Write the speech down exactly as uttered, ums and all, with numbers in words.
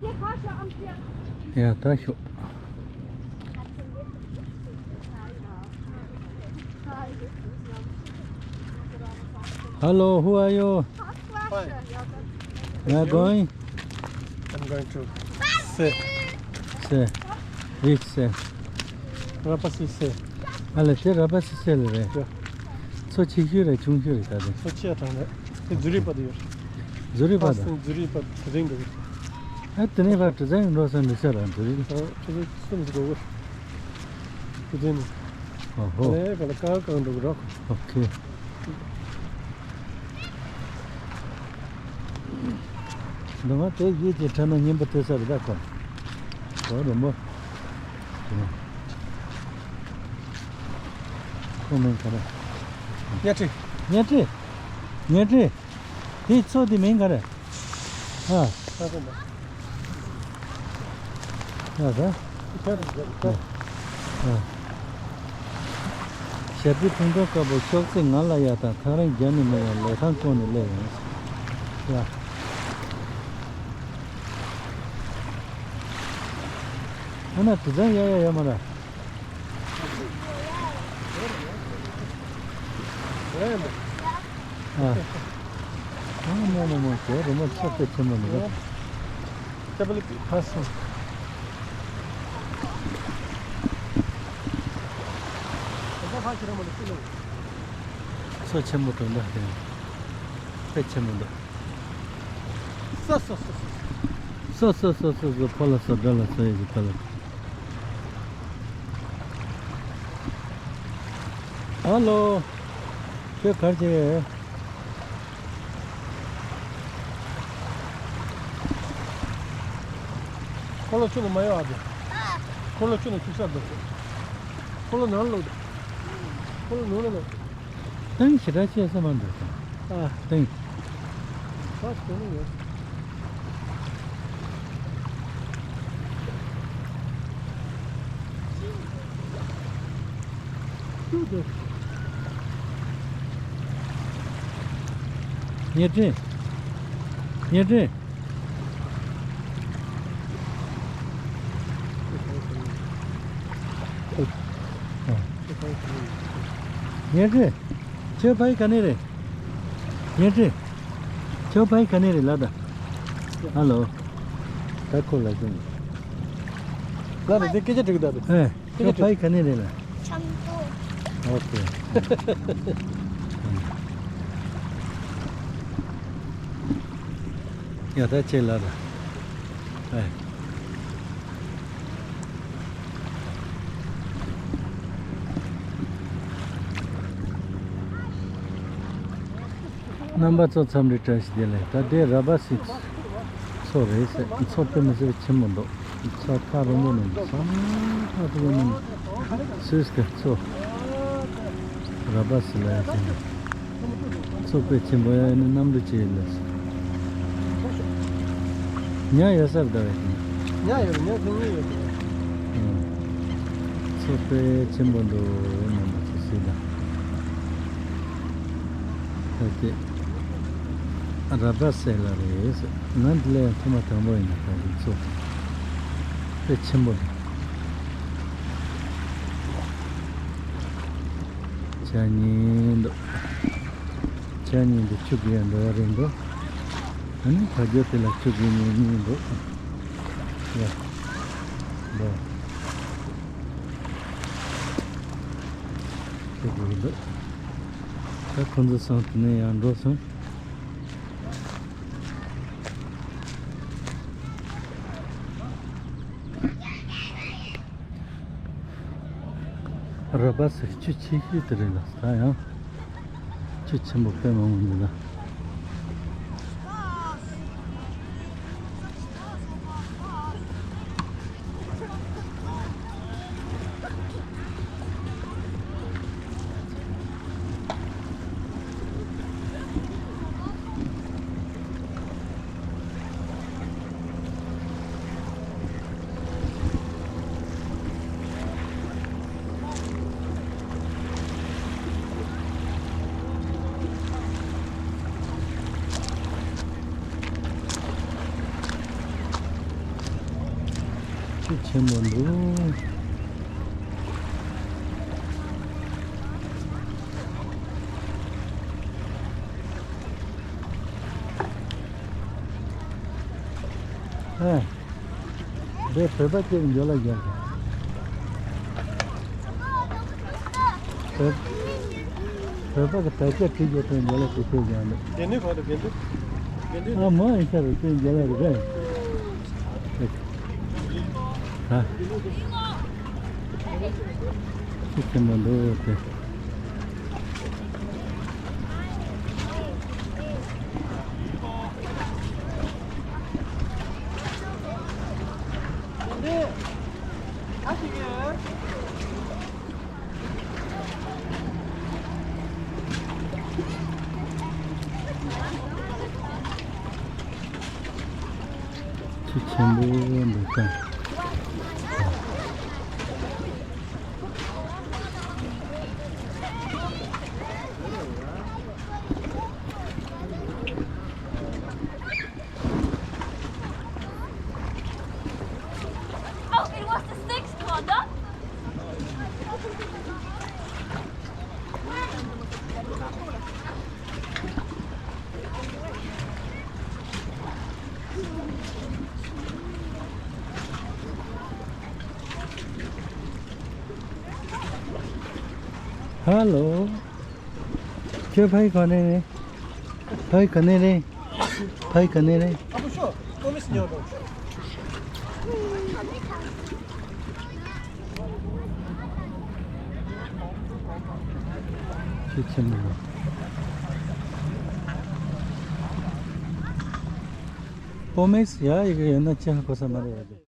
ཡ་ད་ཤོག Hello, who are you? Where are you going? I'm going to say. Say. Which say? Rapasi say. ཨ་ལ་དེ་ར་པ་སི་སེ་ལ་རེད། ཡ། མཚོ་ཆེ་ཤོས་རེད་ཆུང་ཤོས་རེད་ད་དེ། མཚོ་ཆེ་གྲང་རེད། དེ་ཛུ་རི་པ་དུ་ཡོད། ཛུ་རི་པ་ད། ཛུ་རི་པ་དེ་རིང་འགྲོ་གི། ཨ་དེ་ནས་ཕར་གྲུ་ཚན་འགྲོ་ས་འདི་ཤ་ར་ཛུ་རི། ཨ་གྲུ་ཚན་གསུམ་ཞིག་འགྲོ་གི། གྲུ་ཚན་ནི། ཨོ་ཧོ། ཨ་ལས་ག་ལ་ཀ་ཀ་འགྲོ་གི་རོགས། ཨོ་ཁེ། འདི་མ་དེ་ཡིད་ཀྱི་ཁྲ་ན་སྙན་པོ་དེ་ས་རེད་ད་ཁོ། ཁོ་རུ་མོ། ཁོ་མིང་ག་རེ། ཉལ་ཁྲི། ཉལ་ཁྲི། ཉལ་ཁྲི། དེ་མཚོ་དེ་མིང་ག་རེ། ཨ། ས་གོ་མ། ཡ་ད། ཞབས་ཀྱི་ཐུང་ཐུང་དཀར་པོ་ཤོག་ཚེ་ང་ལ་ཡ་དང་ཐག་རིང་རྒྱ་ནི་མི་ཡང་ལས་ཐང་ཀོ་ནི་ལས་ཡོང་། ཡ། ཨ་ན་དེ་ཙང་ཡ་ཡ་ཡ་མ་ར། ཨ། ཨ་མོ་མོ་མོ་ཁྱོད་རི་མོ་ཚོ་དཔེ་ཆེན་པོ་འདུག་ཁ་སང་། མཚོ་ཆེན་པོ་དྲུག་འདྲ་དེ། དཔེ་ཆེན་པོ་འདུག་སོ་སོ་སོ་སོ། སོ་སོ་སོ་སོ་སོ་ཕོ་ལ་སོ་དགྲ་ལ་སོ་ཡི་གི་ཕོ་ལ། ཧ་ལོ། ཁྱོད་ག་རེ་བྱེད། འཁོར་ལོ་ཆུ་ནང་མ་གཡུག་ཨ་དེ། འཁོར་ལོ་ཆུ་ནང་ཆུ་གསར་འདུག་འཁོར་ལོ་ནང་ལོག་འཁོར་ལོ་ནང་ལོག་གཏིང་ཞེ་དྲག་ཆེ་ས་མ་འདུག་ཨ། གཏིང་། ཧོ་ཞེ་ནི་ཡོད། ཉེ་འབྲེལ། ཉེ་འབྲེལ། ཉེ་འབྲེལ། ཁྱོད་ཕ་ཡུལ་ག་ནས་རེད། ཉེ་འབྲེལ། ཁྱོད་ཕ་ཡུལ་ག་ནས་རེད་ལབ་ད། ཧ་ལོ། ད་ཁོ་ལ་ཟིན། ལ་རེད་དེ་སྐད་ཆ་དྲི་གི་ད་རེད། ཨེ། ཁྱོད་ཕ་ཡུལ་ག་ནས་རེད་ལ། ཆང་ཏོ། ཨོ་ཁེ། ཡ་ད་ཆེ་ལ་ར། ཨེ། རྣམ་པ་ཚོ་འཚམས་འདྲི་བཀྲ་ཤིས་བདེ་ལེགས། ད་ལྟའི་ར་བ་སི་མཚོ་རེད་ཟེར། མཚོ་དཔེ་མི་སྲིད་ཆེན་པོ་འདུག་མཚོ་ཐག་རིང་པོ་ནས་འདུག་ས་ཐག་རིང་པོ་ནས་སུས་ཀྱི་མཚོ་ར་བ་སི་ལ་ཡ་ཟེར། མཚོ་དཔེ་ཆེན་པོ་ཡ་ནི་གནམ་གྲུ་ཆེ་ལ་ཟེར། ཉ་ཡོད་ས་རེད་ད་བས་ཀྱི། ཉ་ཡོད་ཉ་དེ་གཉིས་ཡོད་དེ། མཚོ་དཔེ་ཆེན་པོ་འདུག་རྣམ་པ་ཚོ་གཟིགས་དང་། ད་དེ་ར་བ་སེ་ལ་རེད་ཟེར། ང་འདི་ལ་ཡང་ཐོག་མ་དང་པོ་ཡིན་ན་ད་དེ་མཚོ་དཔེ་ཆེན་པོ་འདུག་ཇ་ཉིན་འདུག་ཇ་ཉིན་འདུག་ཆུ་གི་ཡང་འགྲོ་ཡ་རེད་འདུག་ཨ་ནི་བ་རྒྱུ་དེ་ལ་ཆུ་གི་ཉིན་གཉིས་འདུག་ཡ། འདུག་ཆུ་གི་འདུག་ད་ཁོང་ཚོ་སང་དེ་ནས་ཡང་འགྲོ་སོང་། ར་བ་སེ་ཆུ་ཆེ་ཤོས་དེ་རེད་ལ་ད་ཡང་ཆུ་ཆེན་པོ་དཔེ་མང་པོ་འདུག་ལ། ཆེན་པོ་འདུག་ཨ། འདི་བོད་པ་གཅིག་འཇོ་ལ་རྒྱག་བོད། བོད་པ་གི་དར་ཆ་བྲིས་རྒྱག་དང་འཇོ་ལ་གཅིག་ཐེབས་རྒྱག་འདུག་དགེ་འདུན་ཁོ་ཐག་དགེ་འདུན། དགེ་འདུན། ཨ་མ་ཡིན་ས་རེད། དེ་འཇོ་ལ་རེད་པས། ཨ། ཆེ་ཆེན་པོ་འདུག་དེ། ཆེ་ཆེན་པོ་འདུག་ད། Oh, it was the sixth one, no? Hello. ཁྱོད་ཕ་ཡུལ་ག་ནས་རེད། ཕ་ཡུལ་ག་ནས་རེད། ཕ་ཡུལ་ག་ནས་རེད། ཆེ་ཆེན་པོ། པོ་མེས་ཡ་ཡི་གེ་ཡོད་ན་ཅི་ཧ་གོ་ས་མ་རེད་ཡ།